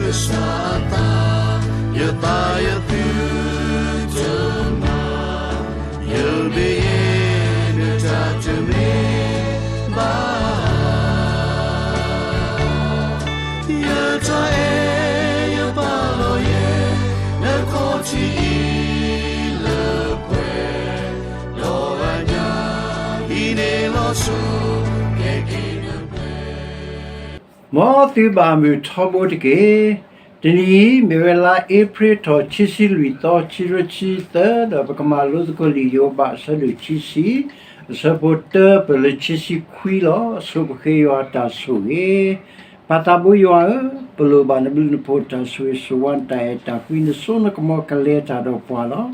ကစၢ်အသး, ယသးယသုတမၤ, ယမ့ၢ်ယဲ နတၢ်တမ့ၢ်ဘၣ်. ယတၢ်အဲၣ်ယပာ်လီၤယဲ နခီၣ်ထံးအံၤလၢပှဲၤ, ဒီးအညၣ်အံၤန့ၣ်လီၤဆီ ကဲက့ၤနပှဲၤ မ်သုဘၣ်မုာ်ထီဘိတက့ၢ်. တနံၤအံၤ မ့ၢ်ဝဲလါအ့ဖြ့ၣ်ထီၣ် ခံဆံလွံၢ်သီ ခံကထိခံဆံသၢ ဒီးပကမၤလိသကိးလံာ်ယိၤဘး အဆၢဒိၣ်ခံဆံ, အဆၢဖိတၢပၢၢ်လၢခံဆံခွံလီၤ. ဆိၣ်ဂ့ၤယွၤအတၢ်ဆိၣ်ဂ့ၤ, ပၢ်သးဘိယွၤဧၢ, ပလိၣ်ဘၣ်နဘျုးနဖှိၣ်တၢ်ဆိၣ်ဂ့ၤဆိၣ်ဝါ နတၢ်အဲၣ်တၢ်ကွံ နစိနကမီၤကလဲၤတၢ်ဒီးပှၤလီၤ.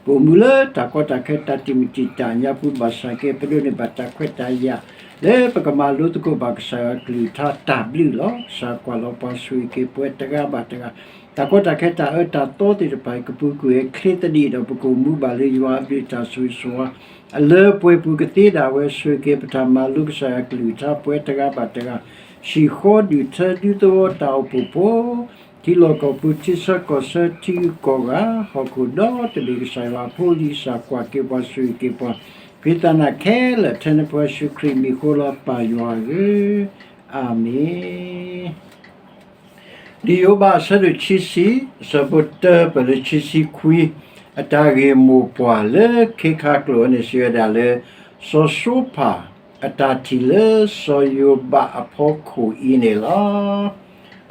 ပအိၣ်မူလၢတၢ်ကီတၢ်ခဲ တၢ်တံာ်မုၢ်တံာ်တာ်ညါပူၤဘၣ်ဆၣ်က့ ပဒိးန့ၢ်ဘၣ်တၢ်ခွဲးတၢ်ယာ် လၢပကမၤလိသကိးဘၣ်ကစၢ်ယွၤအကလုၢ်ကထါတၢ်ဘျုးလီၤ. ကစၢ်ကွၢ်လီၤပှၤဆိၣ်ဂ့ၤက့ၤပဝဲတဂၤဘၣ်တဂၤ, တၢ်ကီတၢ်ခဲတၢ်အၢတၢ်သီသ့ၣ်တဖၣ်အံၤ ကပူၤကွံာ်ဝဲချ့သဒံးဒီး ပကအိၣ်မူဘၣ်လၢယွၤအဘျုးတၢ်ဆိၣ်ဂ့ၤဆိၣ်ဝါ အလၢပှဲၤပူၤကသ့ဒၣ်ဝဲ ဆိၣ်ဂ့ၤက့ၤပတၢ်မၤလိကစၢ်ယွၤအကလုၢ်ကထါပဝဲတဂၤဘၣ်တဂၤ, ဟံၣ်ဃီဒူၣ်ထၢဒူသဝီတၢ်အိၣ်ဖှိၣ်ဖိ ထံလီၢ်ကီၢ်ပူၤ ထံဆၢကီၢ်ဆၢ ထံဂုၤကီၢ်ဂၤ ဟီၣ်ခိၣ်ဒီတဘ့ၣ်ကစၢ်ယွၤအဖိလံၤကစၢ်ကွၢ်က့ၤပှၤဆိၣ်ဂ့ၤက့ၤပှၤ ခရံာ်သးနာ်ခဲလၢာ်ထဲနဖိယ့ၣ်ၡူးခရံာ်မံၤအဃိလီၤ ပၢ်ယွၤဧၢ, အၤမ့ၣ်. လံာ်ယိၤဘးအဆၢဒိၣ်ခံဆံ အဆၢဖိတၢပၢၢ်လၢခံဆံခွံ, အတၢ်ဂ့ၢ်မိၢ်ပှၢ်လၢခ့ခါကျိာ်န့ၣ် စံးဝဲဒၣ်လၢ စီၤၡိဖၣ်အတၢ်ထံၣ်လၢစီၤယိၤဘးအဖီခိၣ်အံၤန့ၣ်လီၤ.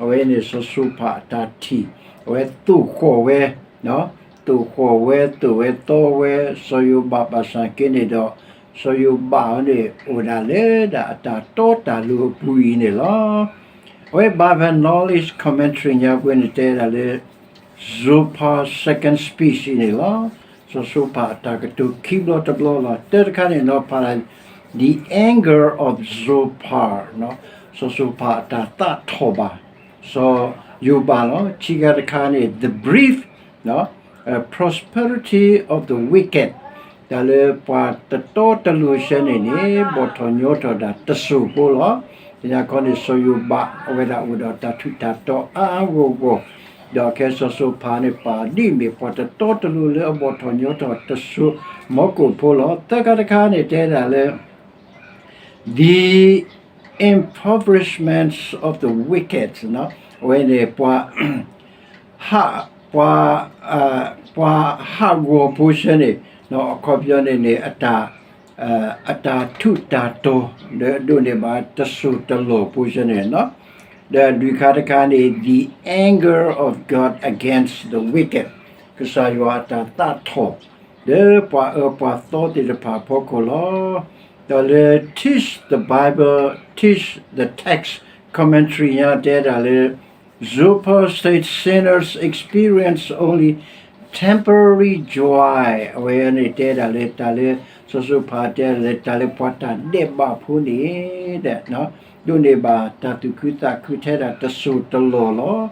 အဝဲန့ၣ်စီၤၡိဖၣ်အတၢ်ထံၣ်, အဝဲသိၣ်ဃီၣ်ဝဲ, သိၣ်ဃီၣ်ဝဲ သိၣ်ဝဲသီဝဲ စီၤယိၤဘးဘၣ်ဆၣ်က့န့ၣ်ဒီး စီၤယိၤဘးအံၤန့ၣ် အိၣ်ဒၣ်လၢဒၣ်အတၢ်တီတၢ်လိၤအပူၤအံၤန့ၣ်လီၤ. အဝဲ Bible Knowledge Commentary ညါပှဲၤန့ၣ်တဲဒၣ်လၢ Zophar second speech အံၤန့ၣ်လီၤ. စီၤၡိဖၣ်အတၢ်ကတိၤခံဘျီတဘျီလီၤ. တၢတခါန့ၣ်နီၤဖးဒၣ် the anger of Zophar စီၤၡိဖၣ်အတၢ်သးထီၣ်ဘၣ် စီၤယိၤဘးလီၤ. ခံခါတခါန့ၣ် the brief prosperity of the wicked တၢ်လၢပှၤတတီတလိၤဆၢန့ၣ်န့ၣ် ဘီၣ်ထီၣ်ညီထီၣ်ဒၣ်တစိၤဖိလီၤ. တညါခီန့ၣ် စီၤယိၤဘး အဝဲဒၣ်အိၣ်ဒီးတၢ်ထူးတၢ်တီၤအါအါဂီၢ်ဂီၢ်, ဒီးခဲစီၤၡိဖၣ်န့ၣ် ပာ်ဒ်မ့ၢ်ပှၤတတီတလိၤလၢအဘီၣ်ထီၣ်ညီထီၣ်တစိၤမီကိၣ်ဖိလီၤ. သၢခါတခါန့ၣ်တဲဒၣ်လၢ the impoverishments of the wicked အဝဲန့ၣ် ပှၤ ဟး ပှၤ ပှၤဟးဂီၤဖိဆၢန့ၣ် အခီပညီန့ၣ်န့ၣ် အတၢ်ထူးတၢ်တီၤ ဒီးဒိးန့ၢ်ဘၣ်တစိၤတလီၢ်ဖိဆၢန့ၣ်, ဒီးလွံၢ်ခါတခါန့ၣ် the anger of God against the wicked ကစၢ်ယွၤအတၢ်သးထီၣ် လၢပှၤအၢပှၤသီသ့ၣ်တဖၣ်အဖီခိၣ်လီၤ. ဒီးလၢ Teach the Bible, Teach the Text Commentary ညါတဲဒၣ်လၢ Zophar said sinners experience only temporary joy အဝဲန့ၣ်တဲဒၣ်လၢတၢ်လၢ စီၤၡိဖၣ်တဲဒၣ်လၢတၢ်လၢပှၤတၢ်ဒဲးဘးဖိန့ၣ် ဒိးန့ၢ်ဘၣ်တၢ်သူၣ်ခုသးခုထဲဒၣ်တစိၤတလီၢ်လီၤ.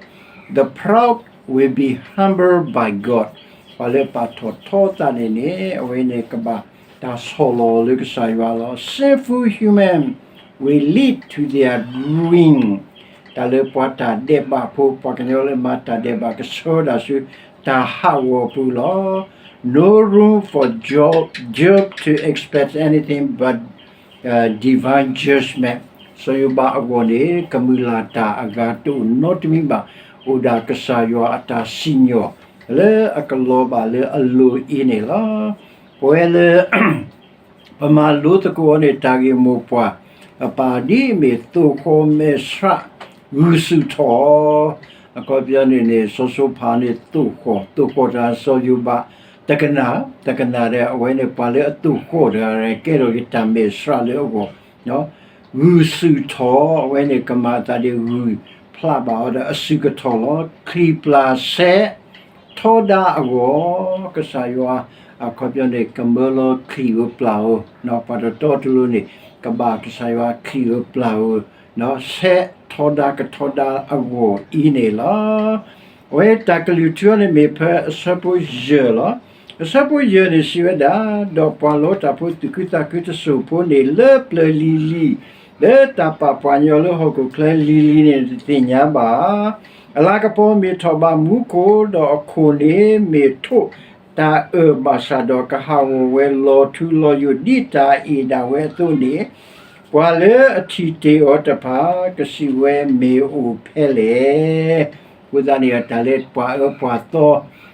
ဒီး proud will be humbled by God ပှၤလၢပာ်ထီၣ်ထီသးန့ၣ်န့ၣ် အဝဲန့ၣ်ကဘၣ်တၢ်ဆီၣ်လီၤလၢကစၢ်ယွၤလီၤ. Sinful human will lead to their ruin တၢ်လၢပှၤတၢ်ဒဲးဘးဖိ ပှၤကညီလၢမၤတၢ်ဒဲးဘးကဆှၢဒၣ်ဆူတၢ်ဟးဂီၤပူၤလီၤ. No room for Job, Job to expect anything but divine judgment စီၤယိၤဘးအဂီၢ်န့ၣ် ကမုာ်လၤတၢ်အဂၤတအိၣ်နီတမံၤဘၣ်, အိၣ်ဒၣ်ကစၢ်ယွၤအတၢ်စံၣ်ညီၣ် လၢအကလီၤဘၣ်လၢအလိၤအံၤန့ၣ်လီၤ. ပဝဲလၢ ပမၤလိသကိးအီၤန့ၣ် တၢ်ဂ့ၢ်မိၢ်ပှၢ် အပာ်ဒ်အမ့ၢ်သိၣ်ဃီၣ်မဲာ်ဆှး ဂုၢ်ဆူၣ်ထီၣ် အခီပညီန့ၣ်န့ၣ် စီၤၡိဖၣ်န့ၣ်သိၣ်ဃီၣ်, သိၣ်ဃီၣ်တၢ်စီၤယိၤဘး တကနၣ်, တကနၣ်ဒီး အဝဲန့ၣ်ပှၤလၢအသိၣ်ဃီၣ်တဂၤန့ၣ် ကဲထီၣ်က့ၤတၢ်မဲာ်ဆှးလၢအဂီၢ် ဂုၢ်ဆူၣ်ထီၣ် အဝဲန့ၣ် ကမၤအသးဒ်ဂုၢ်ဖျးဘၣ်အီၤဒီးအစုၣ်ကထီၣ်လီၤ. ချံၣ်ပျၢ်ဆဲးထီဒါအဂီၢ်, ကစၢ်ယွၤအခီပညီန့ၣ် ကမၢလီၤချံၣ်ဧိၤပျၢ်ဧိၤ, ပှၤတတီတလိၤန့ၣ် ကဘၣ်ကစၢ်ယွၤချံၣ်ဧိၤပျၢ်ဧိၤ, ဆဲးထီဒါကထီဒါအဂီၢ်အံၤန့ၣ်လီၤ. အဝဲတၢ်ကလုၢ်ထူန့ၣ်မ့ၢ်ဖဲအဆၢဖိယဲၢ်လီၤ. အဆၢဖိယဲၢ်န့ၣ်စံးဝဲဒၣ်, ဒီးပှၤလီတၢ်ဖိသူၣ်ခုသးခုတစိၤဖိန့ၣ် လၢပျၢၤလံၤလံၤ, လၢတၢ်ပာ်ပှၤညီလၢဟီၣ်ခိၣ်ချၢလံၤလံၤန့ၣ် တသ့ၣ်ညါဘၣ်. အလၤကပီၤမ့ၢ်ထီၣ်ဘၣ်မူခိၣ်, ဒီးအခိၣ်န့ၣ်မ့ၢ်ထိၣ်တၢ်အၢၣ်ဘၣ်ဆၣ်ဒီး ကဟးဂီၤဝဲလီၤထူလီၤယိာ်ဒ်တၢ်အ့ၣ်ဒၣ်ဝဲအသိးန့ၣ်, ပှၤလၢအထံၣ်တ့ၢ်အီၤတဖၣ် ကစံးဝဲမ့ၢ်အိၣ်ဖဲလဲၣ်. အဃိသတးန့ၣ် တၢ်လၢပှၤအၢပှၤသီ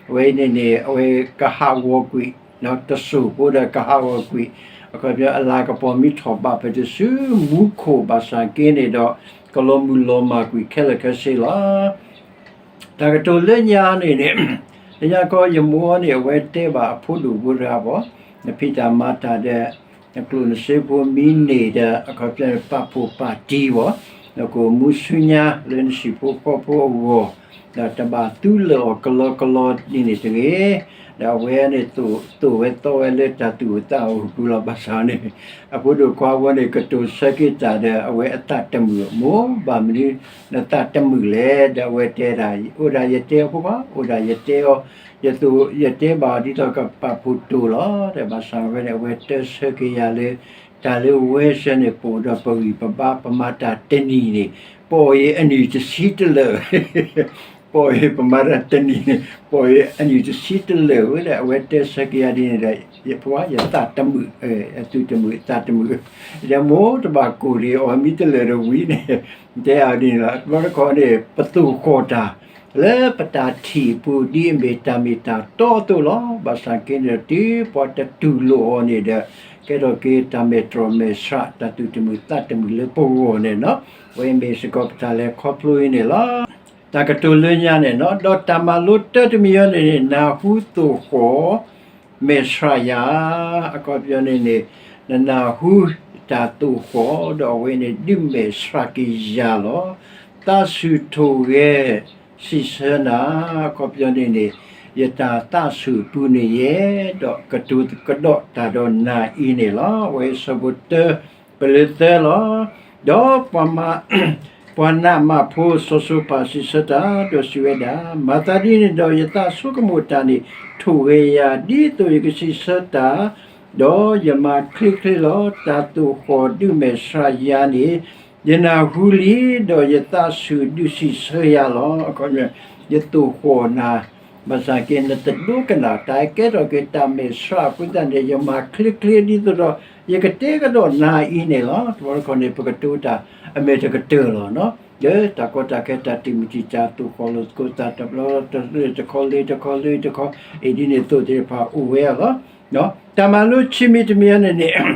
အဝဲအံၤန့ၣ်န့ၣ် အဝဲကဟးဂီၤကွံာ်, တစိၢ်ဖိဒီးကဟးဂီၤကွံာ်, အခီပညီအလၤကပီၤမ့ၢ်ထီၣ်ဘၣ်ဖဲတစု မူခိၣ်ဘၣ်ဆၣ်က့န့ၣ်ဒီး ကလီၤမုၢ်လီၤမၢ်ကွံာ်ခဲလၢာ်ခဲဆ့လီၤ. တၢ်ကတိၤလၢညါန့ၣ်န့ၣ် လၢညါခီယမိၢ်န့ၣ် အဝဲတဲဘၣ်အဖိဒိၣ်ဖိတဂၤဘၣ်, နဖံးတၢ်မၤတၢ်ဒီး နကျိၣ်နစ့ဖိမံန့ၢ်ဒီး အခီပညီန့ၣ် ပာ်ဖှိၣ်ပာ်တံၢ်ဘၣ်, နကအိၣ်မူဆူညါလၢနဟံၣ်ဖိဃီဖိအဂီၢ်, ဒီးတဘၣ်သူလၢာ်အီၤကလီကလီဒ်န့ၣ်တဂ့ၤ. ဒီးအဝဲန့ၣ်သိၣ်ဝဲသီဝဲလၢတၢ်သူၣ်အိၣ်သးအိၣ်အပူၤလီၤ. ဘၣ်ဆၣ်န့ၣ် အဖိဒိၣ်ခွါဝဲန့ၣ် ကတိၤဆၢက့ၤတၢ်ဒီး အဝဲအသးတမုာ်, မိၢ်ဘၣ်မနုၤနသးတမုာ်လဲၣ်. ဒီးအဝဲတဲဒၣ် အိၣ်ဒၣ်ယတဲအီၤဖိခွါ, အိၣ်ဒၣ်ယတဲအီၤ, ယတဲဘၣ်အီၤဒ်သိးကပာ်ဖှိၣ်တိၢ်လီၤ. ဒီးဘၣ်ဆၣ်ဝဲန့ၣ် အဝဲတဲဆၢက့ၤယၤလၢ တၢ်လၢဝဲစဲန့ၣ် ပအိၣ်ဒီးပဂံၢ်ပဘါ ပမၤတၢ်တနံၤန့ၣ် ပအီၣ်အံၤအနံၣ်တဆံတလၢာ် ပအီၣ်အံၤပမၤတၢ်တနံၤန့ၣ် ပအီၣ်အံၤအနံၣ်တဆံတလၢာ်ဝဲဒီး အဝဲတဲဆၢက့ၤယၤဒ်န့ၣ်ဒီး ယဖိခွါ ယသးတမုာ်, သူၣ်တမုာ်သးတမုာ်, ယမိၢ်တဘၣ်ကိၢ်ဒံး အီၣ်မံတလၢာ်တဝံၤန့ၣ် တဲအီၤဒ်န့ၣ်လီၤ. တဘျီတခီန့ၣ် ပသိၣ်ဃီၣ်တၢ် လၢပတၢ်ထံၣ်အပူၤ ဒ်အမ့ၢ်တၢ်မ့ၢ်တၢ်တီအသိးလီၤ. ဘၣ်ဆၣ်က့န့ၣ်ဒီး တုၤပှၤတတူၢ်လိာ်အီၤန့ၣ်ဒီး ကဲထီၣ်က့ၤတၢ်မဲာ်တြီမဲာ်ဆှး တၢ်သူၣ်တမုာ်သးတမုာ်လၢပဂီၢ်န့ၣ်လီၤ. အဝဲမ့ၢ်စ့ၢ်ကီးပတၢ်လဲၤခီဖျိအံၤန့ၣ်လီၤ. တၢ်ကတိၤလၢညါန့ၣ်လီၤ. ဒီးတၢ်မၤလိတၢတမံၤအံၤန့ၣ်န့ၣ် နၢ်ဟူသိၣ်ဃီၣ် မဲာ်ဆှးယၤ, အခီပညီန့ၣ်န့ၣ် နနၢ်ဟူတၢ်သိၣ်ဃီၣ် ဒီးအဝဲန့ၣ်ဒုးမဲာ်ဆှးက့ၤယၤလီၤ. သးဆူၣ်ထိၣ်ဂဲၤစံးဆၢနၤ, အခီပညီန့ၣ်န့ၣ် ယတၢ်သးဆူၣ်အပူၤန့ၣ်ယဲ, ဒီးကတိၤကဒီးတၢ်ဒီးနၤအံၤန့ၣ်လီၤ. အဝဲအဆၢဖိတၢ ပလၢသၢလီၤ. ဒီးပှၤမၤ ပှၤနးမးဖိစီၤၡိၤဖးစံးဆၢတၢ် ဒီးစံးဝဲဒၣ်, မၤသးဒ်န့ၣ်ဒီး ယသးဆိကမိၣ်တၢ်န့ၣ် ထိၣ်ဂဲၤယၤ ဒ်သိးယကစံးဆၢတၢ်, ဒီးယမၤချ့ချ့လီၤ. တၢ်သိၣ်ဃီၣ်ဒုးမဲာ်ဆှးယၤန့ၣ် ယနၢ်ဟူလံ, ဒီးယသးဆူၣ်ဒုးစံးဆၢယၤလီၤ. အခီပညီ ယသိၣ်ဃီၣ်နၤ ဘၣ်ဆၣ်က့ နတဒိကနၣ် တၢ်ကဲထီၣ်က့ၤတၢ်မဲာ်ဆှးအဃိသတးန့ၣ် ယမၤချ့ချ့ဒ်သိးဒီး ယကတဲကဒီးနၤအံၤန့ၣ်လီၤ. တဘျီတခီန့ၣ် ပကတိၤတၢ်အမဲာ်တကတၢၢ်လီၤ. လၢတၢ်ကီတၢ်ခဲ တၢ်တံာ်မုၢ်တံာ်တာ် သိၣ်ဃီၣ်လိာ်သကိးသး တဘျီတလၢတခီလၢတခီလၢတခီ အံၤဒ်န့ၣ်သိးသ့ၣ်တဖၣ်အိၣ်ဝဲလီၤ. တၢ်မၤလိခံမံၤတမံၤန့ၣ်န့ၣ်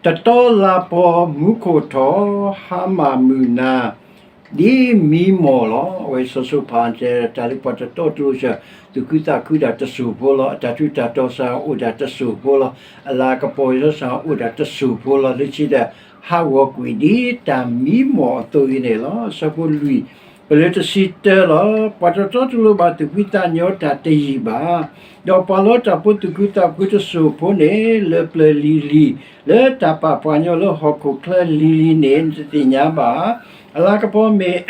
တတီလၤပီၤမူခိၣ်ထီၣ် ဟါမၢ်မုၢ်နၤ ဒ်မံမီၢ်လီၤ. အဝဲစီၤၡိၤဖးတဲ တၢ်လၢပှၤတတီတလိၤစၢၤ သူၣ်ခုသးခုဒၣ်တစိၢ်ဖိလီၤ. အတၢ်ထူးတၢ်တီၤစ့ၢ်အိၣ်ဒၣ်တစိၢ်ဖိလီၤ. အလၤကပီၤစ့ၢ်အိၣ်ဒၣ်တစိၢ်ဖိလီၤ. လၢခံဒီး ဟးဂီၤကွံာ်ဒ်တၢ်မံမီၢ်အသိးအံၤန့ၣ်လီၤ. အဆၢဖိလွံၢ် ပလၢတဆံတၢလီၤ. ပှၤတတီတလိၤဘၣ်သူၣ်ဖှံသးညီတၢ်တယံာ်ဘၣ်. ဒီးပှၤလၢတၢ်ဖိသူၣ်ခုသးခုတစိၢ်ဖိန့ၣ် လၢပျၢၤလံၤလံၤ လၢတၢ်ပာ်ပှၤညီလၢဟီၣ်ခိၣ်ချၢလံၤလံၤန့ၣ် နတသ့ၣ်ညါဘၣ်. အလၤကပီၤမ့ၢ်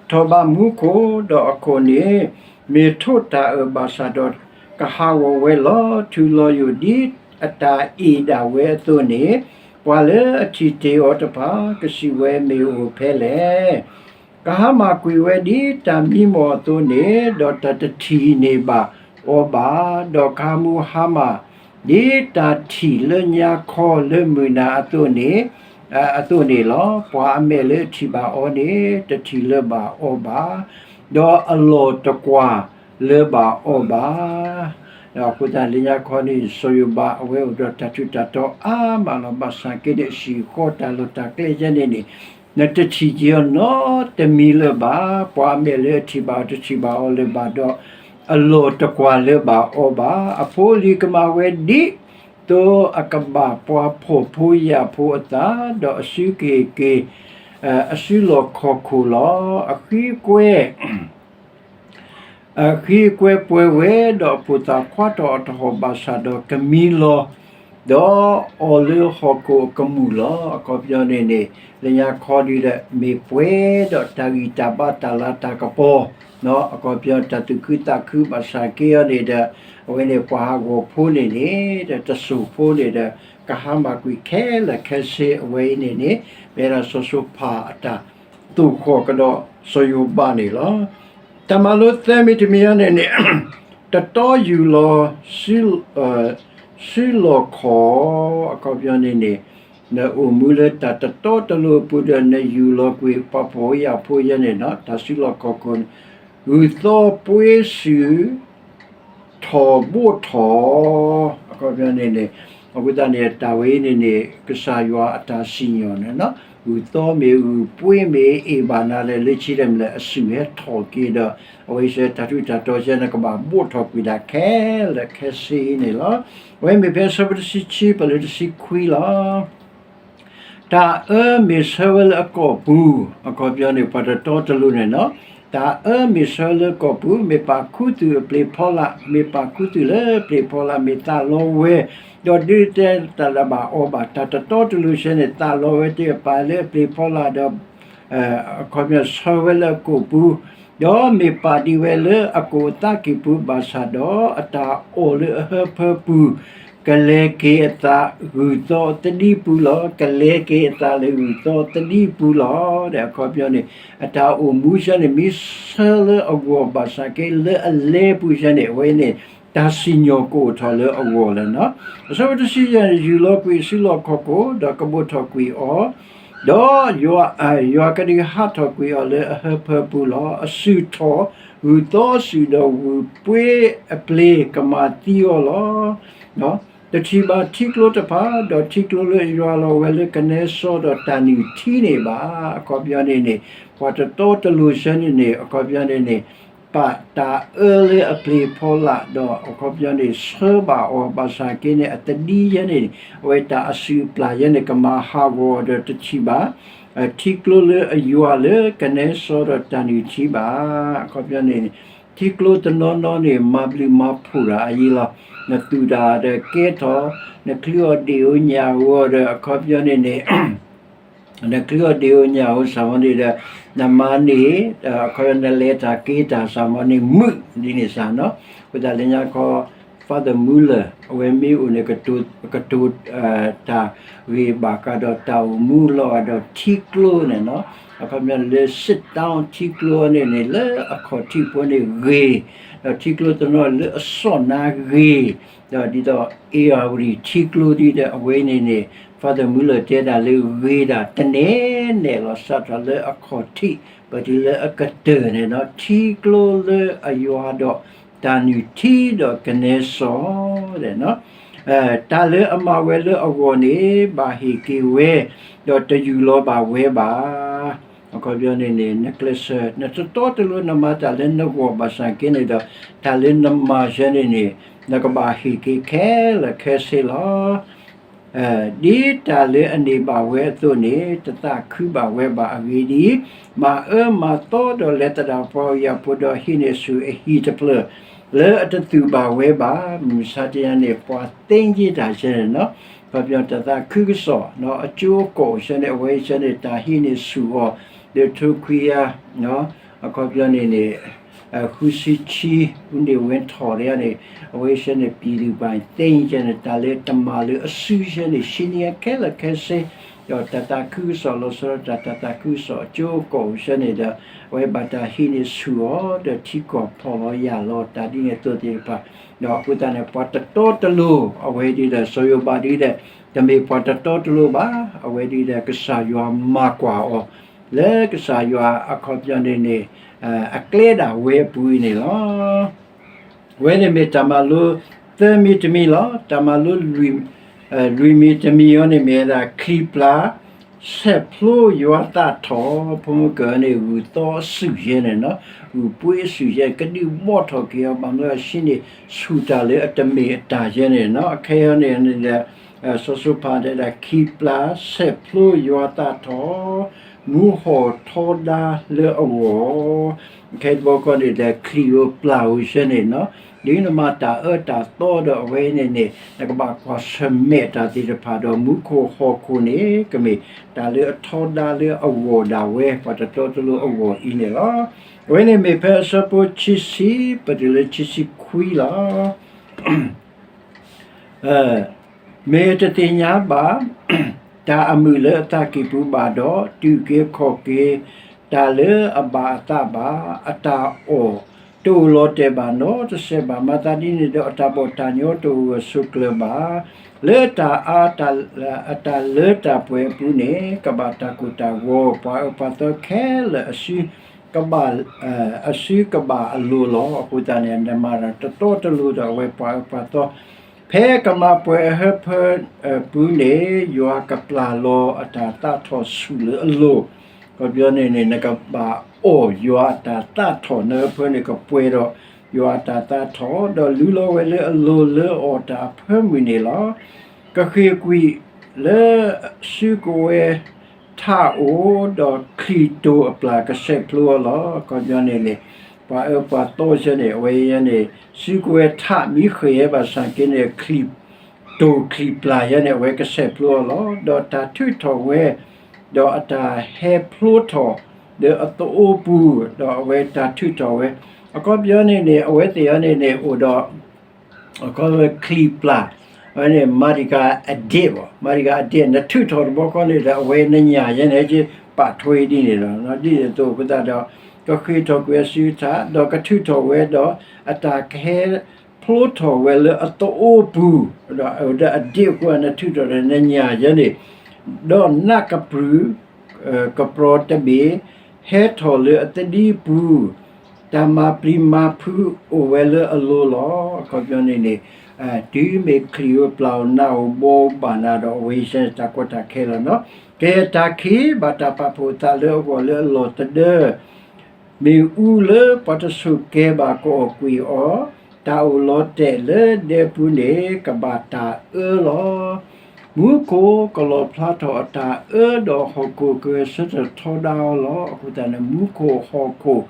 ထီၣ်ဘၣ်မူခိၣ် ဒီးအခိၣ်န့ၣ် မ့ၢ်ထိၣ်တၢ်အၢၣ်ဘၣ်ဆၣ်ဒီး ကဟးဂီၤဝဲလီၤထူလီၤယိာ်ဒ်အတၢ်အ့ၣ်ဒၣ်ဝဲအသိးန့ၣ်, ပှၤလၢအထံၣ်တ့ၢ်အီၤတဖၣ် ကစံးဝဲမ့ၢ်အိၣ်ဖဲလဲၣ်. ကဟါမၢ်ကွံာ်ဝဲဒ်တၢ်မံမီၢ်အသိးန့ၣ်, ဒီးတၢ်တထံၣ်န့ၢ်ဘၣ်အီၤဘၣ်, ဒီးကဟါမူဟါမၢ် ဒ်တၢ်ထံၣ်လၢညါခီလၢမုၢ်နၤအသိးန့ၣ်, အသိးန့ၣ်လီၤ. ပှၤအမဲာ်လၢအထံၣ်ဘၣ်အီၤန့ၣ် တထံၣ်လၢၤဘၣ်အီၤဘၣ်, ဒီးအလီၢ်တကွၢ်လၢၤဘၣ်အီၤဘၣ်. ဒီးအဃိသတးလၢညါခီန့ၣ် စီၤယိၤဘးအဝဲအိၣ်ဒီးတၢ်ထူးတၢ်တီၤအါမးလီၤ. ဘၣ်ဆၣ်က့န့ၣ် အဟံၣ်ဃီတၢ်လီၢ်တၢ်ကျဲယဲန့ၣ်န့ၣ် နတထံၣ်က့ၤအီၤနီတမံၤလၢၤဘၣ်. ပှၤအမဲာ်လၢအထံၣ်ဘၣ်အီၤ တထံၣ်ဘၣ်အီၤလၢၤဘၣ်ဒီး အလီၢ်တကွၢ်လၢၤဘၣ်အီၤဘၣ်. အဖိအလံၤကမၤဝဲဒ်သိးအကဘၣ်ပှၤဖှီၣ်ဖိယာ်ဖိအသး, ဒီးအစုကဟ့ၣ်က့ၤ အစုလီၢ်ခီၣ်ခိၣ်လီၤ. အဃံအကွဲ အဃံအကွဲပှဲၤဝဲ, ဒီးအဖိသၣ်ခွါထီၣ်အတဟီၣ်ဘၣ်ဆၣ်ဒီးကမံလီၤ, ဒီးအီၤလၢဟီၣ်ခိၣ်အကမူၣ်လီၤ. အခီပညီန့ၣ်န့ၣ် လၢညါခီဒ်ဒီး မ့ၢ်ပှဲၤဒီးတၢ်ဂံၢ်တၢ်ဘါတၢ်လၤတၢ်ကပီၤ, အခီပညီတၢ်သူၣ်ခုသးခုဘၣ်ဆၣ်က့အီၤန့ၣ်ဒီး အဝဲန့ၣ်ပှၤဟးဂီၤဖိန့ၣ်န့ၣ် ဒီးတစိၢ်ဖိန့ၣ်ဒီး ကဟါမၢ်ကွံာ်ခဲလၢာ်ခဲဆ့ အဝဲအံၤန့ၣ်န့ၣ် မ့ၢ်ဒၣ်စီၤၡိၤဖးအတၢ် သိၣ်ဃီၣ်ကဒီး စီၤယိၤဘးန့ၣ်လီၤ. တၢ်မၤလိသၢမံၤတမံၤအံၤန့ၣ်န့ၣ် တတီယူၢ်လီၤ စုလီၢ်ခီၣ် အခီပညီန့ၣ်န့ၣ် နအိၣ်မူလၢတၢ်တတီတလိၤအပူၤဒီး နယူၢ်လီၤကွံာ်ပှၤဖှီၣ်ဖိယာ်ဖိယဲန့ၣ်နီၤ တၢ်စုလီၢ်ခီၣ်ခိၣ်န့ၣ် ဂုၢ်သီပှ့ၤစုၣ် ထီၣ်ဘိၣ်ထီၣ် အခီပညီန့ၣ်န့ၣ် အဃိသတးန့ၣ် တၢ်ဝဲအံၤန့ၣ်န့ၣ် ကစၢ်ယွၤအတၢ်စံၣ်ညီၣ်န့ၣ်နီၤ ဂုၢ်သီမ့ၢ်ဂုၢ်ပှ့ၤမ့ၢ် အ့ၣ်ဘၣ်နၤလဲၣ်လၢခံဒီးမ့ၢ်လဲၣ် အစုၣ်ဟဲထီၣ်က့ၤဒီး အဝဲစဲတၢ်ထူးတၢ်တီၤစဲန့ၣ် ကဘၣ်ဘိၣ်ထီၣ်ကွံာ်ဒၣ်ခဲလၢာ်ခဲဆ့အံၤန့ၣ်လီၤ. အဝဲမ့ၢ်ဖဲအဆၢဖိတဆံခံ ပှဲၤလၢတဆံခွံလီၤ. တၢ်အၢမ့ၢ်ဆၢဝဲလၢအကိာ်ပူၤ အခီပညီန့ၣ် ပှၤတတီတလိၤန့ၣ်နီၤ တၢ်အၢမ့ၢ်ဆၢလၢကိာ်ပူၤ မ့ၢ်ပာ်ခူသူၣ်အပျ့ၤဖီလာ် မ့ၢ်ပာ်ခူသူၣ်လၢပျ့ၤဖီလာ် မ့ၢ်သးလီဝဲ ဒီးဒုးတဲတၢ်လၢဘၣ်အီၤဘၣ် တၢ်တတီတလိၤဆဲန့ၣ် သးလီဝဲတ့ၢ်ပာ်လၢအပျ့ၤဖီလာ်ဒီး အခီပညီဆၢဝဲလၢအကိာ်ပူၤ ဒီးမ့ၢ်ပာ်ဒံးဝဲလၢအကိာ်အသးကံၢ်ပူၤဘၣ်ဆၣ်ဒီး အတၢ်အီၣ်လၢအဟၢဖၢပူၤ ကလဲၤက့ၤအသး ဂုၢ်သီသဒံပူၤလီၤ. ကလဲၤက့ၤအသးလၢဂုၢ်သီသဒံပူၤလီၤ. ဒီးအခီပညီန့ၣ် အတၢ်အိၣ်မူဆဲန့ၣ် မ့ၢ်ဆၢလၢအဂီၢ်ဘၣ်ဆၣ်က့ လၢအလဲပူၤဆဲန့ၣ် အဝဲန့ၣ် တၢ်စံၣ်ညီၣ်ကအိၣ်ထီၣ်လၢအဂီၢ်လီၤနီၤ. အဆၢဖိတဆံယဲၢ်န့ၣ် ယူၢ်လီၤကွံာ်စုလီၢ်ခီၣ်ခိၣ် ဒီးကဘိၣ်ထီၣ်ကွံာ်အီၤ ဒီးယွၤ ယွၤကဒုးဟးထီၣ်ကွံာ်အီၤလၢအဟၢဖၢပူၤလီၤ. အစုၣ်ထီၣ် ဂုၢ်သီအစုၣ်ဒီးဂုၢ်ပှ့ၤအပျ့ၤကမၤသံအီၤလီၤ. တထံၣ်ဘၣ်ထံကျိတဖၣ် ဒီးထံကျိလၢယွၤလီၤဝဲလၢကနဲစီဒီးတၢ်နုၢ်ထံန့ၣ်ဘၣ်. အခီပညီန့ၣ်န့ၣ် ပှၤတတီတလိၤဆၢန့ၣ်န့ၣ် အခီပညီန့ၣ်န့ၣ် ပာ်တၢ်အၢလၢအပျ့ၤဖီလာ် ဒီးအခီပညီန့ၣ် ဆၢဘၣ်အီၤဘၣ်ဆၣ်က့န့ၣ် အသဒံယဲန့ၣ် အဝဲတၢ်အစုၣ်အပျ့ၤယဲန့ၣ် ကမၤဟးဂီၤဒီးတထံၣ်ဘၣ် ထံကျိလၢအယွၤလၢကနဲစီဒီးတၢ်နုၢ်ထံဘၣ်. အခီပညီန့ၣ် ထံကျိတနီၤနီၤန့ၣ် မၤဘျုးမၤဖှိၣ်တၢ်အယံၤလီၤ. နသူၣ်တၢ်ဒီးကဲထီၣ် နချုးအီၤဒ့ၣ်ဧိၤညၣ်ဧိၤဒီး အခီပညီန့ၣ်န့ၣ် နချုးအီၤဒ့ၣ်ဧိၤညၣ်ဧိၤစ့ၢ်မီၤန့ၣ်ဒီး နမၤန့ၢ် အခီပညီနလဲၤတၢ်က့ၤတၢ်စ့ၢ်မီၤန့ၣ် မုာ်ဒ်န့ၣ်စ့ၢ်နီၤ. အဃိသတးလၢညါခီ Father Muller အဝဲမ့ၢ်အိၣ်န့ၣ် ကတိၤ တၢ်ဂ့ၢ်ဘၣ်ဃးဒီးတၢ်အိၣ်မူလီၤဂာ်ဒီးထံကျိန့ၣ်နီၤ. အခီပညီလၢ sit down ထံကျိန့ၣ်န့ၣ် လၢအခီၣ်ထံးဖိန့ၣ်ဂ့ၤ, ဒီးထံကျိတနီၤလၢအစီၣ်နါဂ့ၤ, ဒီးဒ်သိး အ့ၣ်ယၣ်ဝတံၣ်ထံကျိဒ်ဒီး အဝဲန့ၣ်န့ၣ် Father Muller တဲဒၣ်လၢဂ့ၤဒၣ်တနဲနဲလီၤ စးထီၣ်လၢအခီၣ်ထံး ပတုၤလၢအကတၢၢ်န့ၣ်နီၤ ထံကျိလၢအယွၤဒီးတၢ်နုၢ်ထံဒီးကနဲစီန့ၣ်နီၤ တၢ်လၢအမၤဝဲလၢအဂီၢ်န့ၣ် ဘၣ်ဟ့ၣ်က့ၤဝဲ, ဒီးတယူၢ်လီၤဘၣ်ဝဲဘၣ်. အခီပညီန့ၣ်န့ၣ် နကျဲးစၢး နတတီတလိၤနမၤတၢ်လၢနဂီၢ်ဘၣ်ဆၣ်က့န့ၣ်ဒီး တၢ်လၢနမၤဆၢန့ၣ်န့ၣ် နကဘၣ်ဟ့ၣ်က့ၤခဲလၢာ်ခဲဆ့လီၤ. ဒ်တၢ်လၢအန့ၢ်ဘၣ်ဝဲအသိးန့ၣ် တသးခုဘၣ်ဝဲဘၣ်အဂ့ၢ်ဒ်အံၤ, မၤအၢမၤသီဒီးလဲၤသဒၣ်ပှၤအီယၣ်ဖိဒီးဟံးန့ၢ်ဆူၣ်အဟံၣ်တဖျၢၣ် လၢအတသူၣ်ဘၣ်ဝဲဘၣ်, မုၢ်မဆါတနံၤန့ၣ် ပှၤသ့ယ့ၢ်တၢ်ဆၢန့ၣ်နီၤ, ခီပညီတသးခုကစီၣ် အကၠိအကိာ်ဆၢန့ၣ် အဝဲဆၢန့ၣ် တၢ်ဟံးန့ၢ်ဆူၣ်အီၤ လၢထိခွံယၤ အခီပညီန့ၣ်န့ၣ် ဃုဆံဆံ ဦးနေဝင်းထီၣ်တဂၤန့ၣ် အဝဲဆၢန့ၣ် ပြည်သူ့ပိုင်သ့ယ့ၢ်ဆၢန့ၣ် တၢ်လၢတမၤလၢအစုဆၢန့ၣ် ဆံးန့ၢ်ခဲလၢာ်ခဲဆ့, ဒီးတၢ်သးခုကစီၣ်လီၤဆီဒၣ်တၢ် တၢ်သးခုကစီၣ်အကၠိအကိာ်ဆၢန့ၣ်ဒီး အဝဲဘၣ်တၢ်ဟံးန့ၢ်ဆူၣ်အီၤ ဒီးထံကီၢ်ဖီၣ်လီၤယာ်လီၤ တၢ်ဒ်န့ၣ်အသိးသ့ၣ်တဖၣ်, ဒီးအဃိသတးန့ၣ် ပှၤတတီတလိၤ အဝဲဒ်ဒီး စီၤယိၤဘးဒ်ဒီး တမ့ၢ်ပှၤတတီတလိၤဘၣ်, အဝဲဒ်ဒီး ကစၢ်ယွၤမၤကွၢ်အီၤ လၢကစၢ်ယွၤအခီပညီန့ၣ်န့ၣ် အကျဲဒၣ်ဝဲအပူၤအံၤန့ၣ်လီၤ. အဝဲန့ၣ်မ့ၢ်တၢ်မၤလိသၢမံၤတမံၤလီၤ. တၢ်မၤလိလွံၢ်မံၤတမံၤအံၤန့ၣ် မ့ၢ်ဝဲဒၣ်ချံပျၢ် ဆဲးဖျိယွၤသးထီၣ် ဖိမုၣ်ကၢန့ၣ် ဂုၢ်သီအစုၣ်ယဲန့ၣ်နီၤ, ဂုၢ်ပှ့ၤအစုၣ်ယဲ ကဒုးဘီၣ်ထီၣ်က့ၤအီၤ ဘၣ်မနုၤအဃိန့ၣ် ဆူၣ်တၢ်လၢအတမ့ၢ်အတၢ်ယဲန့ၣ်နီၤ. အခဲအံၤန့ၣ် စီၤစီၤဖးတဲဒၣ် ချံပျၢ် ဆဲးဖျိယွၤသးထီၣ် မူဟီၣ်ထီဒါလၢအဂီၢ်, ခဲအံၤတဘျီခီန့ၣ်ဒီး ချံဧိၤပျၢ်ဧိၤဆၢန့ၣ်နီၤ, ဒ်နမၤတၢ်အၢတၢ်သီဒီးအဝဲန့ၣ်န့ၣ် နကဘၣ်ကွၢ်ဆၢၣ်မဲာ်တၢ်သ့ၣ်တဖၣ်ဒီး မူခိၣ်ဟီၣ်ခိၣ်န့ၣ် ကမ့ၢ်တၢ်လၢအထီဒါလၢအဂီၢ်ဒၣ်ဝဲ ပှၤတတီတလိၤအဂီၢ်အံၤန့ၣ်လီၤ. အဝဲန့ၣ်မ့ၢ်ဖဲအဆၢဖိခံဆံ ပတုၤလၢခံဆံခွံလီၤ. မ့ၢ်တသ့ၣ်ညါဘၣ် တၢ်အမုာ်လၢအသးကံၢ်ပူၤဘၣ်ဒီး တုၤက့ၤခီၣ်က့ၤ တၢ်လၢအဘၣ်အသးဘၣ်, အတၢ်အီၣ်တအိၣ်လီၤတဲာ်ဘၣ်နီတစဲးဘၣ်. မၤသးဒ်န့ၣ်ဒီး အတၢ်ဘီၣ်တၢ်ညီတအိၣ်ဂၢၢ်ဆိးကျၢၤဘၣ်. လၢတၢ်အါ အတၢ်လၢတၢ်ပှဲၤအပူၤန့ၣ် ကဘၣ်တၢ်ကိၢ်တၢ်ဂီၤ, ပှၤအၢပှၤသီခဲလၢာ် အစုကဘၣ်အလိၤလီၤ. အဃိသတးန့ၣ် နမၤတၢ်တတီတလိၤဒီး အဝဲပှၤအၢပှၤသီ ဖဲကမၤပှဲၤအဟၢဖၢအပူၤန့ၣ် ယွၤကပျၢ်လီၤအတၢ်သးထီၣ်ဆူၣ်လၢအလိၤ. အခီပညီန့ၣ်န့ၣ် နကဘၣ်အီၣ်ယွၤအတၢ်သးထီၣ်, နဟၢဖၢန့ၣ်ကပှဲၤဒီးယွၤအတၢ်သးထီၣ်, ဒီးလူလီၤဝဲလၢအလိၤလၢအီၣ်တၢ်အဖၢမုၢ်န့ၣ်လီၤ. ကဃ့ၢ်ကွံာ်လၢစုကဝဲၤ ထးအိၣ်, ဒီးချံၣ်တိၤအပျၢ်ကဆဲးဖျိအီၤလီၤ. အခီပညီန့ၣ်န့ၣ် ပှၤအၢပှၤသီဆၢန့ၣ် အဝဲယဲန့ၣ် စုကဝဲၤထးမ့ၢ်ဃ့ၢ်ဘၣ်ဆၣ်က့န့ၣ် ချံၣ်တိၤချံၣ်ပျၢ်ယဲန့ၣ် အဝဲကဆဲးဖျိအီၤလီၤ. ဒီးတၢ်ထုးထီၣ်ဝဲ, ဒီးအတၢ်ဟဲဖျိထီၣ်လၢအသအိပူၤ, ဒီးအဝဲတၢ်ထုးထီၣ်ဝဲ, အခီပညီန့ၣ်န့ၣ် အဝဲသ့ၣ်အံၤန့ၣ်န့ၣ် အိၣ်ဒီး အခီပညီချံၣ်ပျၢ်, အဝဲန့ၣ် မၤတံၤကၤအဒ့ၣ်ဘၣ်, မၤတံၤကၤအဒ့ၣ် နထုးထီၣ်တဘျီဃီန့ၣ်ဒီး အဝဲနညၣ်ယဲန့ၣ် ဟဲက့ၤပာ်ထွဲဒ်န့ၣ်လီၤ. ဒ်သိးအဃိသတးဒီး ကဃ့ၢ်ထီၣ်ကွံာ်အစုထး ဒီးကထုးထီၣ်ဝဲဒီး အတၢ်ကဟဲဖျိထီၣ်ဝဲလၢအသအိပူၤ, ဒီးအဒ့ၣ်အဃိ နထုးထီၣ်ဒီးနညၣ်ယဲန့ၣ်, ဒီးနးကပြုၢ် ကပြီတဘ့ၣ် ဟဲထီၣ်လၢအသဒံပူၤ, တၢ်မၤပျံၤမၤဖုးအိၣ်ဝဲလၢအလိၤလီၤ. အခီပညီန့ၣ်န့ၣ် တုၤမ့ၢ်ချံၣ်ဧိၤပျၢ်ဧိၤနးဧိၤဘီဧိၤဘၣ်နၤဒီး အဝဲယဲန့ၣ်တၢ်ကီတၢ်ခဲလီၤနီၤ. ကဲတၢ်ခံးဘၣ်တၢ်ပာ်ဖှိၣ်သးလၢအဂီၢ်လၢအလီၢ်သဒၢ မ့ၣ်အူလၢပှၤတဆိၣ်ကဲဘၣ်ကအီၣ်ကွံာ်အီၤ, တၢ်အိၣ်လီၤတဲာ်လၢဒဲပူၤန့ၣ် ကဘၣ်တၢ်အၢလီၤ. မူခိၣ်ကလီၣ်ဖျါထီၣ်အတၢ်အၢဒီးဟီၣ်ခိၣ်ကဂဲၤဆၢထၢၣ်ထီဒါအီၤလီၤ. အဃိသတးန့ၣ် မူခိၣ်ဟီၣ်ခိၣ်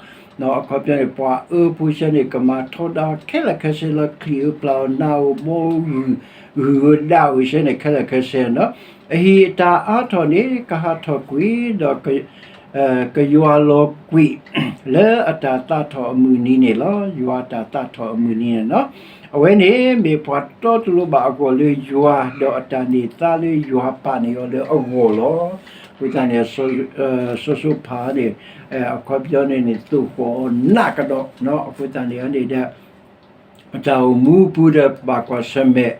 အခီပညီန့ၣ် ပှၤအၢဖိဆၢန့ၣ် ကမၤထီဒါအီၤခဲလၢာ်ခဲဆ့လီၤ. ချံၣ်ဧိၤပျၢ်ဧိၤနးဧိၤဘီဧိၤ ဂုၢ်ဧိၤဒၣ်ဧိၤဆၢန့ၣ် ခဲလၢာ်ခဲဆ့နီၤ. အဟံၣ်အတၢ်အါထီၣ်န့ၣ် ကဟးထီၣ်ကွံာ်ဒီး ကယွၤလီၤကွံာ် လၢအတၢ်သးထီၣ်အမုၢ်နံၤန့ၣ်လီၤ. ယွၤအတၢ်သးထီၣ်အမုၢ်နံၤန့ၣ်နီၤ. အဝဲန့ၣ်မ့ၢ်ပှၤတီတလိၤဘၣ်အဂီၢ်လၢယွၤ, ဒီးအတၢ်န့ၢ်သါလၢယွၤပာ်န့ၢ်အီၤလၢအဂီၢ်လီၤ. အဃိသတးန့ၣ် စီၤၡိဖးန့ၣ် အခီပညီန့ၣ်န့ၣ် သိၣ်ဃီၤအီၤနးကဒီး, အဃိသတးန့ၣ်န့ၣ်ဒီး တၢ်အိၣ်မူပူၤဒီးဘၣ်ကွၢ်ဆၢၣ်မဲာ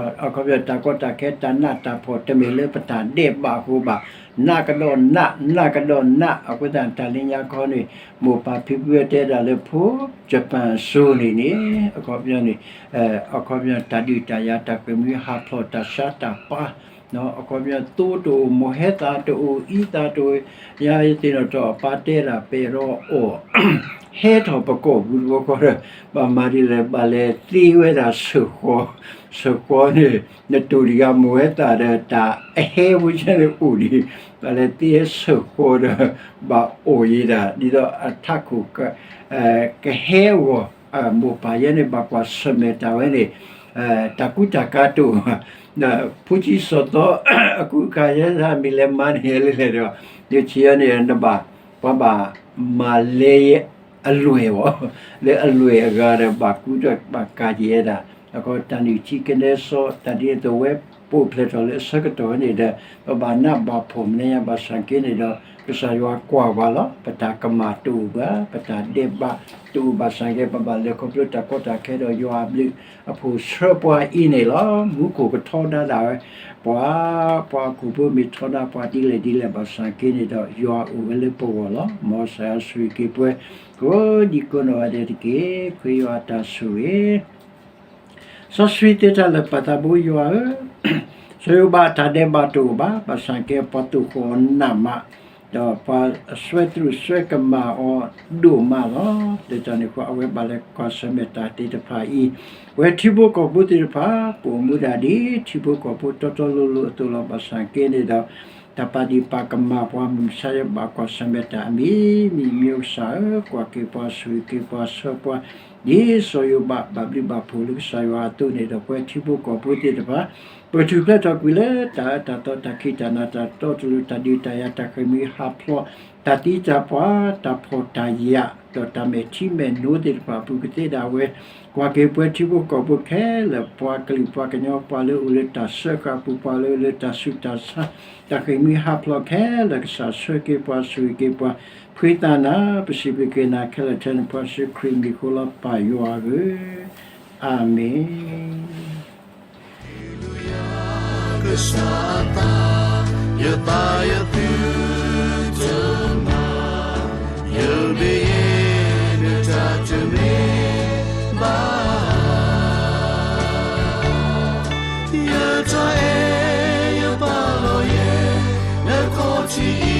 ်, အခီပညီတၢ်ကီတၢ်ခဲတၢ်နးတၢ်ဖှီၣ် တမ့ၢ်လၢပတၢ်ဒဲးဘးအဃိဘၣ်, နးကဒီးနး နးကဒီးနး. အဃိသတးတၢ်လၢညါခီန့ၣ် မိၢ်ပၢ်ဖံဖုတဲဒၣ်လၢဖိ Japan အစိၤန့ၣ်န့ၣ် အခီပညီန့ၣ် အခီပညီတၢ်ဒုးတၢ်ယၤ တၢ်ဃ့ၢ်မှံဟးဖျိး တၢ်ဆါတၢ်ပှၤ အခီပညီသိတအိၣ် မိၢ်ဟဲသၣ်တအိၣ် အံသၣ်တအိၣ်, ယၤယသ့ၣ်နီၣ်ထီၣ်အပၢ်တဲဒၣ် ပဲၣ်ဒီးအီၣ် ဟဲထီၣ်ပကိာ်ပူၤတဘျီဃီဒီး ဘၣ်မၤဒ်လဲၣ် ဘၣ်လဲၤသ့ဝဲဒၣ်ဆၢၣ်ဃီ, ဆၢၣ်ဃီန့ၣ် နတိၢ်တဂၤ မိၢ်ဟဲသၣ်ဒီးတၢ်အဟဲဝဲဆၢန့ၣ်အိၣ်ဒံး, ဘၣ်လဲၤသ့ဆၢၣ်ဃီဒီး ဘၣ်အီၣ်ယံၤဒၣ် ဒ်သိးအထးခိၣ် ကဟဲအဂီၢ်, မိၢ်ပၢ်ယဲန့ၣ် ဘၣ်ကွၢ်ဆၢၣ်မဲာ်တၢ်ဝဲန့ၣ် တၢ်ကူတၢ်ကၤတအိၣ်ဘၣ်, ဒီးဖိဆံးစီၤသီ အကူအကၤယဲဒၣ် မ့ၢ်လဲၤမၤန့ၢ်လဲၣ်လဲၣ်ဒီး ယဆံးယဲန့ၣ် နဘၣ် ပှၤဘၣ်မၤလဲၤအလွဲၢ်ဘၣ်, လၢအလွဲၢ်အဂၤဒီး ဘၣ်ကူတၢ်ဘၣ်ကၤက့ၤယဲဒၣ်, အခီတၢ်နုၢ်ထံကနဲစီ တၢ်ဒ်သိးဝဲပိာ်ဖျဲးထီၣ်လၢအဆၢကတီၢ်န့ၣ်ဒီး ပဘၣ်နးဘၣ်ဖှီၣ်မဲာ်ညါဘၣ်ဆၣ်က့န့ၣ်ဒီး ကစၢ်ယွၤကွၢ်ပှၤလီၤ. ပတၢ်ကမၣ်တအိၣ်ဘၣ်, ပတၢ်ဒဲးဘးတအိၣ်ဘၣ်ဆၣ်က့ ပဘၣ်လဲၤခီဖျိတၢ်ကီတၢ်ခဲဒီး ယွၤအဘျုးအဖှိၣ်ဆှၢပှၤအံၤန့ၣ်လီၤ. မူခိၣ်ကထီဒါဒၣ်ဝဲ ပှၤ, ပှၤဟီၣ်ခိၣ်ဖိမ့ၢ်ထီဒါပှၤဒ်လဲၣ်ဒ်လဲၣ်ဘၣ်ဆၣ်က့န့ၣ်ဒီး ယွၤအိၣ်ဝဲလၢပဂီၢ်လီၤ. မ်ကစၢ်ယွၤဆိၣ်ဂ့ၤက့ၤပှၤ ကိးဒံကိးနီၢ်ဂၤဒဲးတက့ၢ်. ခရံာ်ယွၤအတၢ်ဆိၣ်ဂ့ၤ စီဆှံသ့တၢ်လၢာ်ပၢ်သးဘိယွၤဧၢ, စီၤယိၤဘးအတၢ်ဒဲးဘးတအိၣ်ဘၣ်, ဘၣ်ဆၣ်က့ပှၤသိၣ်ဃီၤအီၤနးမး, ဒီးပှၤစွဲတြူာ်စွဲကမၣ်အီၤဒိၣ်မးလီၤ. လၢတၢ်န့ၣ်အဃိ အဝဲဘၣ်လဲၤကွၢ်ဆၢၣ်မဲာ်တၢ်သ့ၣ်တဖၣ်အံၤ, ပဝဲထံဖိကီၢ်ဖိသ့ၣ်တဖၣ် ပအိၣ်မူဒၣ်ဒ်ထံဖိကီၢ်ဖိတီတီလိၤလိၤအသိးလီၤ. ဘၣ်ဆၣ်က့န့ၣ်ဒီး တၢ်ပာ်ဒံးပာ်ကမၣ်ပှၤ မုၢ်မဆါယဘၣ်ကွၢ်ဆၢၣ်မဲာ်တၢ်အမံၤမံၤ မ်ကစၢ်ဧၢ ကွၢ်က့ၤပှၤ ဆိၣ်ဂ့ၤက့ၤပှၤ ဆှၢပှၤ ဒ်စီၤယိၤဘးဘၣ်ဘျုးဘၣ်ဖှိၣ်လၢကစၢ်ယွၤအသိးန့ၣ်ဒီး ပဝဲထံဖိကီၢ်ဖိသ့ၣ်တဖၣ် ပထုးဖျဲးထီၣ်ကွံာ်လၢတၢ်အၢတၢ်သီ တၢ်ခံးတၢ်နၤ တၢ်တီတလိၤ တၢ်ဒုးတၢ်ယၤ တၢ်ဃ့ၢ်မှံဟးဖျိး တၢ်သံတၢ်ပှၢ် တၢ်ဖှီၣ်တၢ်ယာ် ဒီးတၢ်မဲာ်ထံမဲာ်နိသ့ၣ်တဖၣ်အပူၤကသ့ဒၣ်ဝဲ ကွၢ်က့ၤပဝဲထံဖိကီၢ်ဖိခဲလၢာ် ပှၤကလုာ်ပှၤကညီ ပှၤလၢအိၣ်လၢတၢ်စၢဃာ်အပူၤ ပှၤလၢအိၣ်လၢတၢ်ဆူးတၢ်ဆါ တၢ်ဃ့ၢ်မှံဟးဖျိးခဲလၢာ် ကစၢ်ဆှၢက့ၤပှၤ ဆိၣ်ဂ့ၤက့ၤပှၤ ဃ့တၢ်နၤ ပစံးဘျုးက့ၤနၤခဲလၢာ်ထဲန့ၣ် ပှၤစံးခရံာ်မံၤဃိလီၤ ပၢ်ယွၤဧၢ, အၤမ့ၣ်. ကစၢ်အသး ယသးယသုတမၤ, ယမ့ၢ်ယတၢ်တမ့ၢ်ဘၣ်, ယတၢ်အဲၣ်ယပာ်လီၤယဲ နခီၣ်ထံးအံၤ